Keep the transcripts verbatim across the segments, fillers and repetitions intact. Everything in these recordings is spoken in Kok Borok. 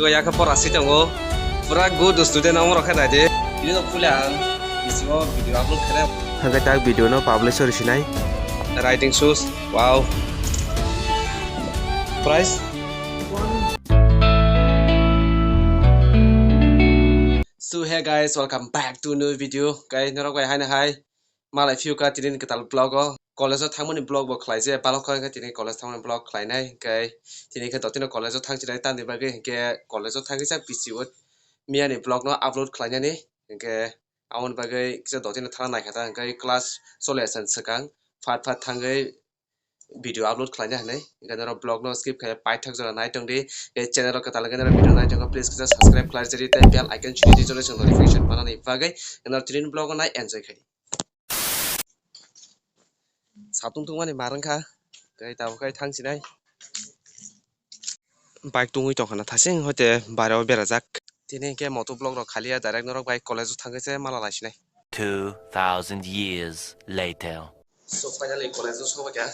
Yakha pora si tongo. Pura good student amo rokha naidi. Bini no pule ang bisingo video upload khainai. Hwnkhe tak video no publish ori sinai. Riding shoes. Wow. Price? So hey guys, welcome back to new video. Guys, norok bai haino hai. Malai phiyuka tini ni kwtal vlog o. College o thangmani vlog bo khlai je, balok kha khe tini college thangmani vlog khlai nai. Hwnkhe tini khe dotino college o thang chinai tamni bagwi, hwnkhe college o thang kisa bisi o miyani vlog no upload khlai nani. Hwnkhe aboni bagwi kisa dotino thang nai kha ta, hwnkhe class chole san swkang phat phat thangwi video upload khlaina hinwi. Hwnkhe norok vlog no skip khai paithak jora nai tongdi. Tei channel o kwtal hwnkhe norok video nai tongkha, please kisa subscribe khlai rwdi tei bell icon chili di, chole chwng notification manani bagwi. Norok tini ni vlog o nai enjoy khai di. Satung tungmani mar wngkha, tei tabuk khai thang sinai. Bike tungwi tongkha na thasing hoite bare o berajak. Tini hwnkhe moto vlog rok khaliya, direct norok bai college o thangwi se mala lai sinai. Two thousand years later. So finally college o sobaikha.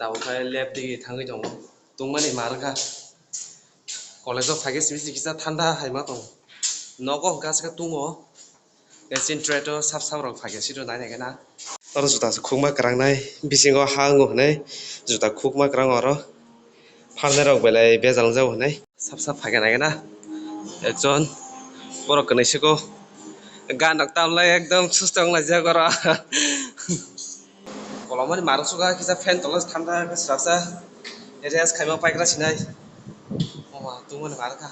Tabuk khai lab digi thangwi tongo. Tungmani mar wngkha. College o phaikhe simi se kisa thanda hai ma tongo. Nogo hwnkhe aswk khe tungo. Chini tray to sap sap rok phaikhe siro nai nai khe na. Oro juta se khukma kwrang nai, bisingo ha wngo hwnwi juta khukma kwrang oro. Pharnai rok belai bejal wngjago hwnwi. Sap sap phaikhe nai khe na. Ekjon borok kwnwi siko. Gan rok tamlai ekdom susto wnglaijak oro. Kolomani mar wngsuka kisa fan tolo thanda khe swrapsa. Rest khaima paikra sinai. Oma tungmani mar wngkha.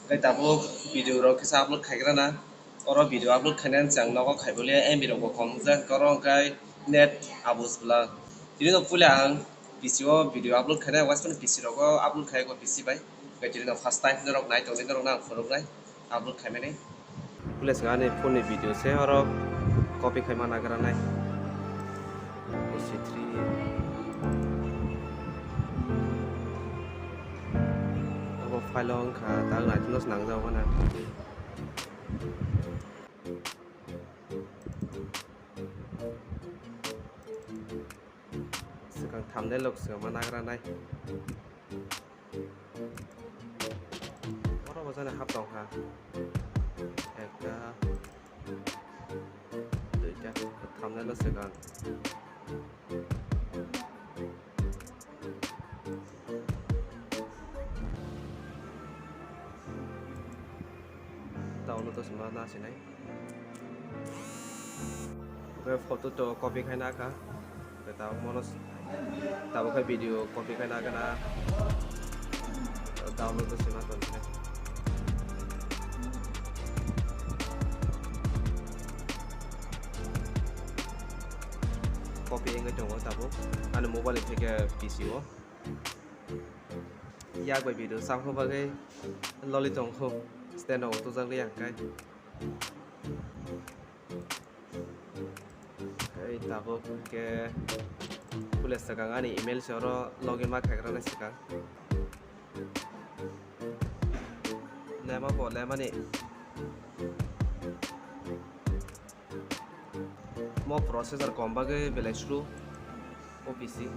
Tei tabuk video rok kisa upload khaigrana. Oro video upload khainani chwng nogo khaiboliya, M B rok bo kom wngjak, oro hwnkhe net abus bwla. Tini no puila ang P C o video upload khainai, waismani P C rogo upload khai ko P C bai. Tei tini no first time norok nai tongdi, norokno ang phunuknai upload khaimani. Puila swkang ani phone ni video se oro copy khaima nagranai. P C three. Abo file o wngkha, tak naitugno se nangjago na. Swkang thumbnail rok swkang ma nagranai. Oro bo jani hap tongkha. Ekta, duita, thumbnail o swkang. Download o sima nasinai. Oke, photo to copy khai na kha. Oke, tabuk mono s-, tabuk khai video copy khai na kha na. Download o sima tong khe. Copy wngwi tongo tabuk. Ani mobile ni theke P C o. Yak bai video chapha bagwi loli tongkho, stand rok tujak liya hwnkhe. Tei tabuk hwnkhe pule swkang ani email se oro login ma khaigrana swkang. Lema bo lemani. Mo processor kom bagwi belai slow o P C.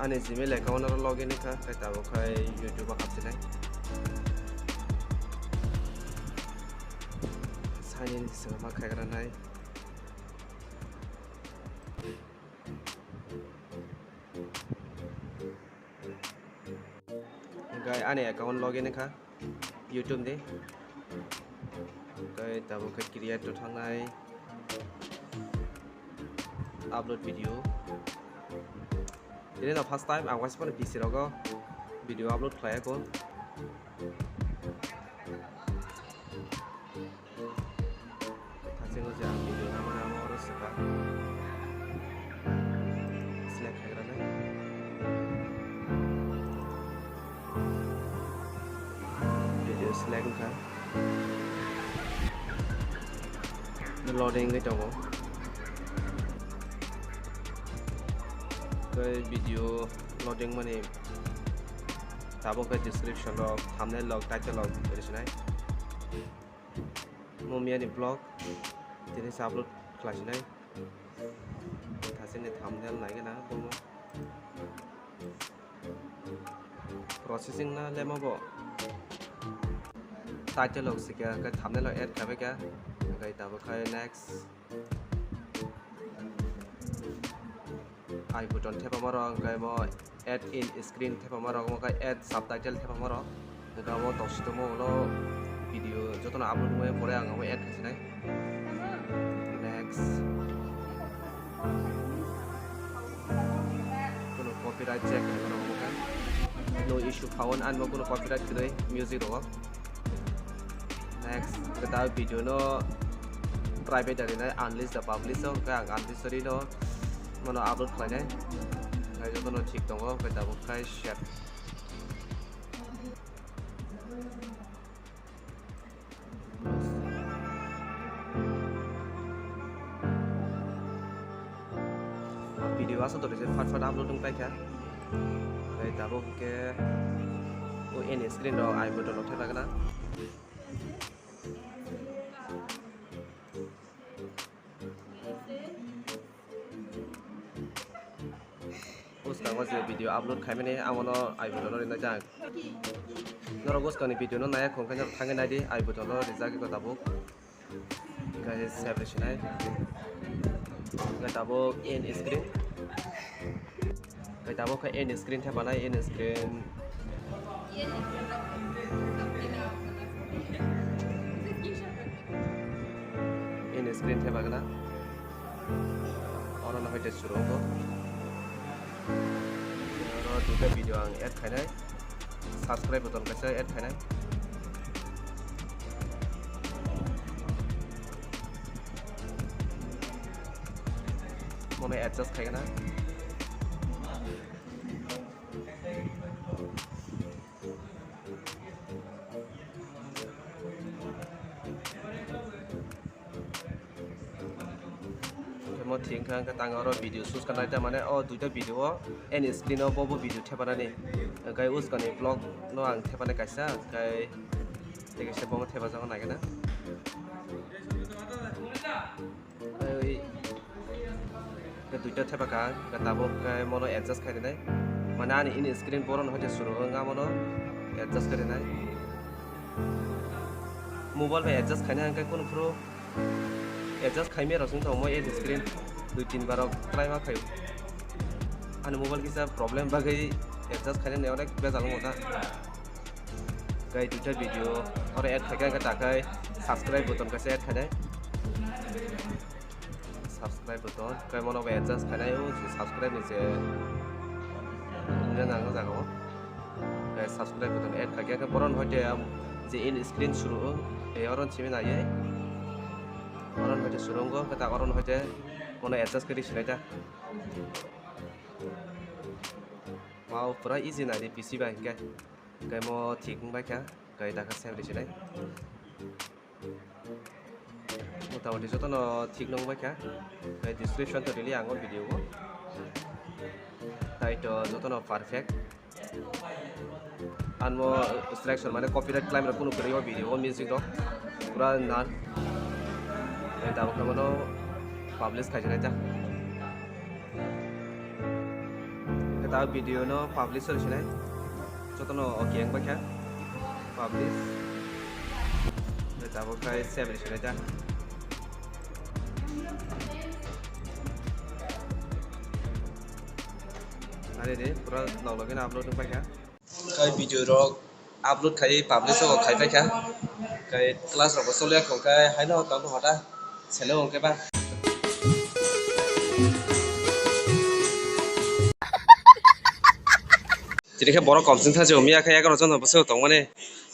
Ani Gmail account oro login wngkha, khe tabuk khai YouTube o hapsinai. Sign in se ma khaigra nai. Hwnkhe ani account login wngkha YouTube ni. Hwnkhe tabuk khe create to thangnai, upload video. Tini no first time ang waisa phano P C rogo video upload khlai ya kho. Thasing o je ang video namani amo oro swkang. Select khaigra nai. Video select wngkha. Loading wngwi tongo. Tei video loading mani tabuk khe description rok, thumbnail rok, title rok ri sinai. Mumia ni vlog tini se upload khlai sinai. Thasini thumbnail nai gana bomo. Processing na lema bo. Title rok sikha, hwnkhe thumbnail rok add khabai kha. Hwnkhe tabuk khai next. I button thepama rok, hwnkhe mo add in screen thepama rok, omo khe add subtitle thepama rok. Hwnkhe amo toksitongmo ulo video jotono upload wngmani pore ang amo add khasinai. Next. Kuno copyright check khaima rok omo khe. No issue found, ani bo kuno copyright kwrwi music rogo. Next, khe ta video no private rinai, unlist the publish o, hwnkhe ang unlist ri no, mano upload khlainai. Hwnkhe jotono thik tongo, hwnkhe tabuk khai share. Video aswk to rwjak, fat fat upload wng paikha. Hwnkhe tabuk khe o end screen rok I button rok thepagwna. Bwskango je video upload khaimani, abono I button o rinai jak. Norok bwskangni video no naiya khong khe norok thangwi naidi, I button o rijak eko tabuk. Hwnkhe save ri sinai. Hwnkhe tabuk end screen. Hwnkhe tabuk khe end screen thepanai, end screen. End screen thepagwna. Oro no hoite chwrwngkho. Oro duita video ang add khainai. Subscribe button kaisa add khainai. Mono adjust khaigwna. Omo thik wngkha, hwnkhe tang oro video shoot kha naita, mane o duita video o end screen o bo bo video thepanani, hwnkhe uskani vlog no ang thepanai kaisa, hwnkhe tei kaisa bomo thepajago naikhe na. Tei khe duita thepakha, hwnkhe tabuk khe mono adjust khai rinai. Mane ani end screen boron hoite suru wngkha, mono adjust khai rinai. Mobile bai adjust khaina hwnkhe kunu phuru adjust khaimya rok sing tongo, end screen dui tin bar rok try ma khaio. Ani mobile kisa problem bagwi adjust khainani onek bejal wngo ta. Gai duita video oro add khaikha, hwnkhe takhai subscribe button kaisa add khainai. Subscribe button kai mono bai adjust khainai, o je subscribe ni je wngna nango jaga o. Kai subscribe button add khaikha, hwnkhe boron hoite je end screen suru o, tei oro simi naiye. Oro hoite suru wngkha, hwnkhe ta oro hoite mono adjust khe ri sinai ta. Wow, pura easy nai di P C bai hwnkhe. Hwnkhe mo thik wng bai kha, hwnkhe dakha save ri sinai. Motamoti jotono thik wng bai kha, hwnkhe description to rili ang o video o. Tai to jotono perfect. Anmo selection mane copyright claim rok kunu kwrwi o video o music rok pura nan. Tei tabuk khe bono publish khai sinai ta. Khe ta video no publish ori sinai. Jotono okay wng bai kha. Publish. Khe tabuk khai save ri sinai ta. Nari de pura noklo khe upload wng pai kha. Kai video rok upload khai publish o khai pai kha. Kai class rok bo choli ya kho kai haino tong kho ta sele o khe ba. Tini khe borok kom sing thang se miya khe egaroh jon bwswk tong mani.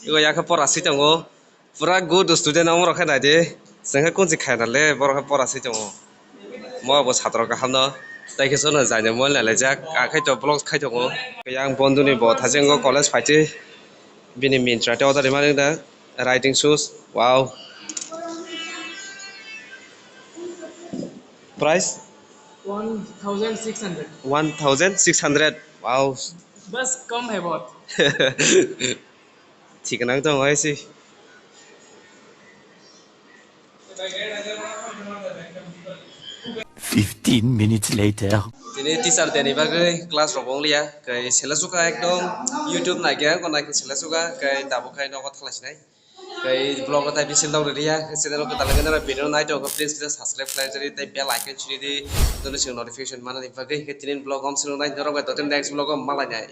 Ego ya khe pora si tongo. Pura good student omo rok khe nai di. Chwng khe kunchi khaina le borok khe pora si tongo. Mo bo satro kaham no. Tai khe sono jaina mobile nai laijak. Akhai to vlog khai tongo. Yang bondhu ni bo thajengo college phaitwi. Bini Myntra te order rimani da writing shoes. Wow. Price? One thousand six hundred. One thousand six hundred. Wow. बस कम है बहुत। Thik nang tong hai si. Fifteen minutes later. Tini teacher day ni bagwi class rok wngliya, kai sela suka ekdom YouTube naikhe, ko naikhe sela suka, kai tabuk khai nogo thalai sinai. Kai vlog o tai bisil dog riya, channel ko talai nara video nai to, please kisa subscribe khlai jari, tai bell icon chini di, doni sing notification mana di bagwi, kai tini vlog om sing nai, norok bai totin next vlog om malai nai.